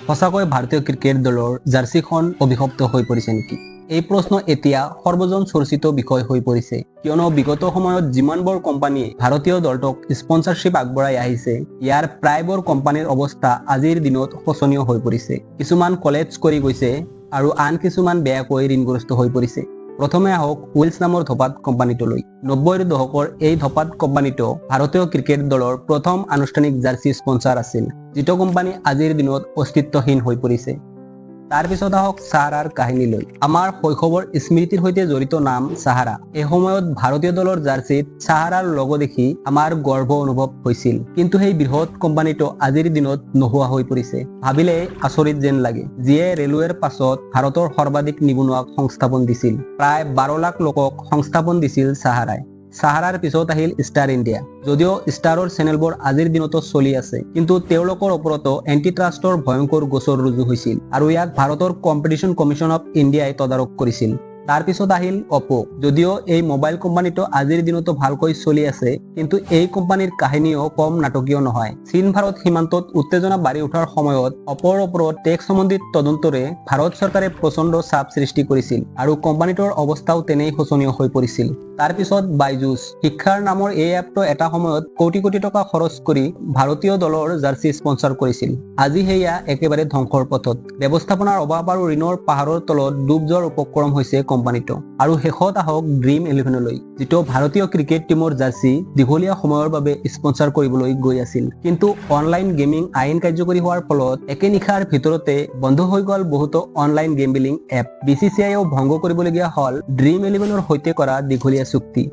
সঁচাকৈ ভাৰতীয় ক্ৰিকেট দলৰ জাৰ্চিখন অভিশপ্ত হৈ পৰিছে নেকি? এই প্ৰশ্ন এতিয়া সৰ্বজন চৰ্চিত বিষয় হৈ পৰিছে, কিয়নো বিগত সময়ত যিমানবোৰ কোম্পানীয়ে ভাৰতীয় দলটোক স্পনচাৰশ্বিপ আগবঢ়াই আহিছে, ইয়াৰ প্ৰায়বোৰ কোম্পানীৰ অৱস্থা আজিৰ দিনত শোচনীয় হৈ পৰিছে। কিছুমান কলেপছ কৰি গৈছে আৰু আন কিছুমান বেয়াকৈ ঋণগ্ৰস্ত হৈ পৰিছে। প্ৰথমে আহক হুইলছ নামৰ ধপাত কোম্পানীটোলৈ। 90ৰ দশকৰ এই ধপাত কোম্পানীটো ভাৰতীয় ক্ৰিকেট দলৰ প্ৰথম আনুষ্ঠানিক জাৰ্চি স্পনচাৰ আছিল, যিটো কোম্পানী আজিৰ দিনত অস্তিত্বহীন হৈ পৰিছে। তাৰপিছত আহক চাহাৰাৰ কাহিনীলৈ। আমাৰ শৈশৱৰ স্মৃতিৰ সৈতে জড়িত নাম চাহাৰা। এসময়ত ভাৰতীয় দলৰ জাৰ্চিত চাহাৰাৰ লগো দেখি আমাৰ গৰ্ব অনুভৱ হৈছিল। কিন্তু সেই বৃহৎ কোম্পানীটো আজিৰ দিনত নোহোৱা হৈ পৰিছে। ভাবিলেই আচৰিত যেন লাগে, যিয়ে ৰেলৱেৰ পাছত ভাৰতৰ সৰ্বাধিক নিবনুৱাক সংস্থাপন দিছিল। প্ৰায় 12 লাখ লোকক সংস্থাপন দিছিল চাহাৰাই। চাহাৰাৰ পিছত আহিল ষ্টাৰ ইণ্ডিয়া। যদিও ষ্টাৰৰ চেনেলবোৰ আজিৰ দিনতো চলি আছে, কিন্তু তেওঁলোকৰ ওপৰতো এণ্টি ট্ৰাষ্টৰ ভয়ংকৰ গোচৰ ৰুজু হৈছিল আৰু ইয়াক ভাৰতৰ কম্পিটিশ্যন কমিশ্যন অফ ইণ্ডিয়াই তদাৰক কৰিছিল। তাৰপিছত আহিল অপ'। যদিও এই মোবাইল কোম্পানীটো আজিৰ দিনতো ভালকৈ চলি আছে, কিন্তু এই কোম্পানীৰ কাহিনীও কম নাটকীয় নহয়। চীন ভাৰত সীমান্তত উত্তেজনা বাঢ়ি উঠাৰ সময়ত অপ'ৰ ওপৰত টেক্স সম্বন্ধিত তদন্তৰে ভাৰত চৰকাৰে প্ৰচণ্ড চাপ সৃষ্টি কৰিছিল আৰু কোম্পানীটোৰ অৱস্থাও তেনেই শোচনীয় হৈ পৰিছিল। তাৰপিছত বাইজুছ। শিক্ষাৰ নামৰ এই এপটো এটা সময়ত কোটি কোটি টকা খৰচ কৰি ভাৰতীয় দলৰ জাৰ্চি স্পনচাৰ কৰিছিল। আজি সেয়া একেবাৰে ধ্বংসৰ পথত। ব্যৱস্থাপনাৰ অভাৱ আৰু ঋণৰ পাহাৰৰ তলত ডুব যোৱাৰ উপক্ৰম হৈছে কোম্পানীটো। আৰু শেষত আহক ড্ৰিম ইলেভেনলৈ, যিটো ভাৰতীয় ক্ৰিকেট টীমৰ জাৰ্চি দীঘলীয়া সময়ৰ বাবে স্পনচাৰ কৰিবলৈ গৈ আছিল। কিন্তু অনলাইন গেমিং আইন কাৰ্যকৰী হোৱাৰ ফলত একে নিশাৰ ভিতৰতে বন্ধ হৈ গ'ল বহুতো অনলাইন গেম্বলিং এপ। বিচিচিআইয়েও ভংগ কৰিবলগীয়া হ'ল ড্ৰিম ইলেভেনৰ সৈতে কৰা দীঘলীয়া চুক্তি।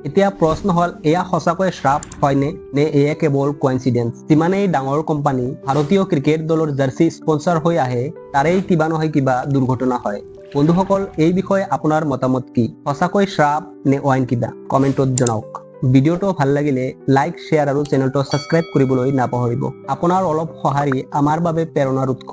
এতিয়া প্ৰশ্ন হ'ল, এয়া সঁচাকৈ শ্ৰাপ হয়নে, নে এয়া কেৱল কোইনচিডেন্স? যিমানেই ডাঙৰ কোম্পানী ভাৰতীয় ক্ৰিকেট দলৰ জাৰ্চি স্পনচাৰ হৈ আহে, তাৰেই কিবা নহয় কিবা দুৰ্ঘটনা হয়। বন্ধুসকল, এই বিষয়ে আপোনাৰ মতামত কি? সঁচাকৈ শ্ৰাপ নে অইন কিবা? কমেণ্টত জনাওক। ভিডিঅ'টো ভাল লাগিলে লাইক, শ্বেয়াৰ আৰু চেনেলটো ছাবস্ক্ৰাইব কৰিবলৈ নাপাহৰিব। আপোনাৰ অলপ সঁহাৰি আমাৰ বাবে প্ৰেৰণাৰ উৎস।